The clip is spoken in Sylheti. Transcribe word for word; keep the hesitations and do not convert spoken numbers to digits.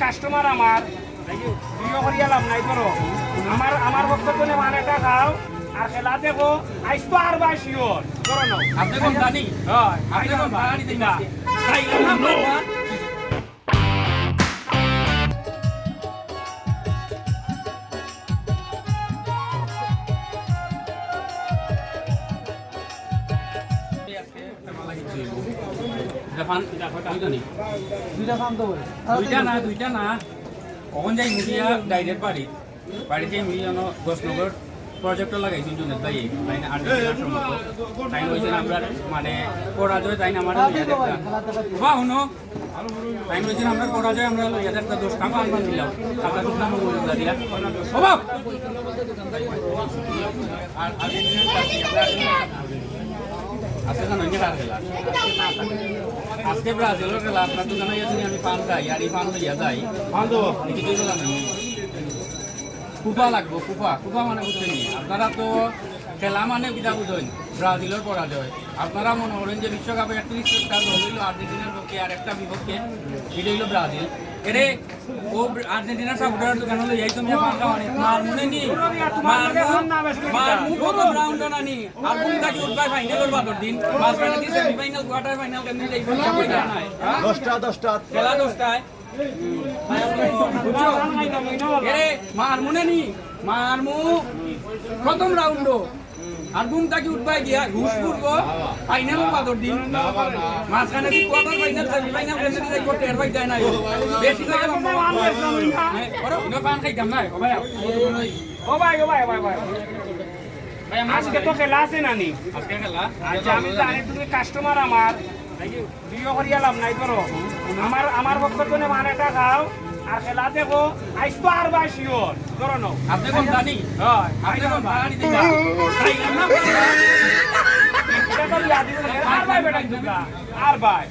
কাস্টমার আমার, বিয়ে করিয়া লাভ নাই। ধরো, আমার, আমার পক্ষ তনে পান একটা খাও, আর খেলা দেখো। আইজ তো আরবায় শিওর। ধরো নাও। আপনি কোন জানি? হয়, আপনি কোন বাড়ি দিবা? তাই না, বাবা। দুইটা পান, দুইটা নি? দুইটা পান তো বলে। দুইটা না, দুইটা না। অখন যাই মুড়িয়া ডাইরেক্ট বাড়ি। বাড়িতে মুড়ি যেন গোসনগর প্রজেক্টর লাগাইছইন জুনেদ ভাই। তাইন আর্জেন্টিনার সমর্থক। তাইন কইছইন আমরা মানে পরাজয়, তাইন আমার লইয়া দেখতা। বাবা, হুনো। তাইন কইছইন আমরা পরাজয়, আমরা লইয়া দেখতা, দশটা পান বান্ধিলাম। খাতা টুকটা মনে মনে দিয়া। বাবা! আর, আর আজকে জানো নি কার খেলা? আজকে ব্রাজিলর খেলা, আপনার দোকানে গিয়া যদি আমি পান খাই, আর এই পান লইয়া যাই, পান তো। দেখি তো জানো নি? কুপা লাগবো, কুপা। কুপা মানে বুঝছেন নি? আপনারা তো খেলা মানে কিতা বুঝইন? ব্রাজিলর পরাজয়। আপনারা মনে করেন যে বিশ্বকাপে একত্রিশ টা গোল হইল আর্জেন্টিনার পক্ষে আর একটা বিপক্ষে, এটা হইল ব্রাজিল। এরে ও ব্র-, আর্জেন্টিনার সাপোর্টার দোকানে লই যাইতো মিয়া পান খাওয়ানি। মারমুনে নি? মারমু, মারমু কত রাউন্ড না নি? আর কোন থাকি উঠবায় ফাইনালর বাদর দিন? মাঝখানে কি সেমিফাইনাল, কোয়ার্টার ফাইনাল কেমনে যাইবো? সব জানা নাই। দশটা, দশটা। খেলা দশটায়। বুঝছো? এরে, মারমুনে নি? মারমু প্রথম রাউন্ডো। আর ঘুম থাকি উঠবায় গিয়া হুশ ফুরবো, ফাইনালর বাদর দিন। মাঝখানে কি কোয়ার্টার ফাইনাল, সেমিফাইনাল, কেমনে যাইবো, টের পাই যায় না। বেশি করে লম্বা। হ্যাঁ, ওরা, ওরা পান খাইতাম না, ও ভাই। ও ভাই, ও ভাই, ও ভাই, ভাই। ভাই, আমার আজকে তো খেলা আছে না নি? আজকে খেলা? আচ্ছা, আমি জানি তুমি কাস্টমার আমার। বিয়ে করিয়া লাভ নাই। ধরো, আমার, আমার পক্ষ তনে পান একটা খাও, আর খেলা দেখো। আইজ তো আরবায় শিওর। ধরো নাও। আপনি কোন জানি? হয়। আপনি কোন বাড়ি দিবা? তাই না? এটা তো বিয়া দিব না। আরবায় বেটা দিবা। আরবায়।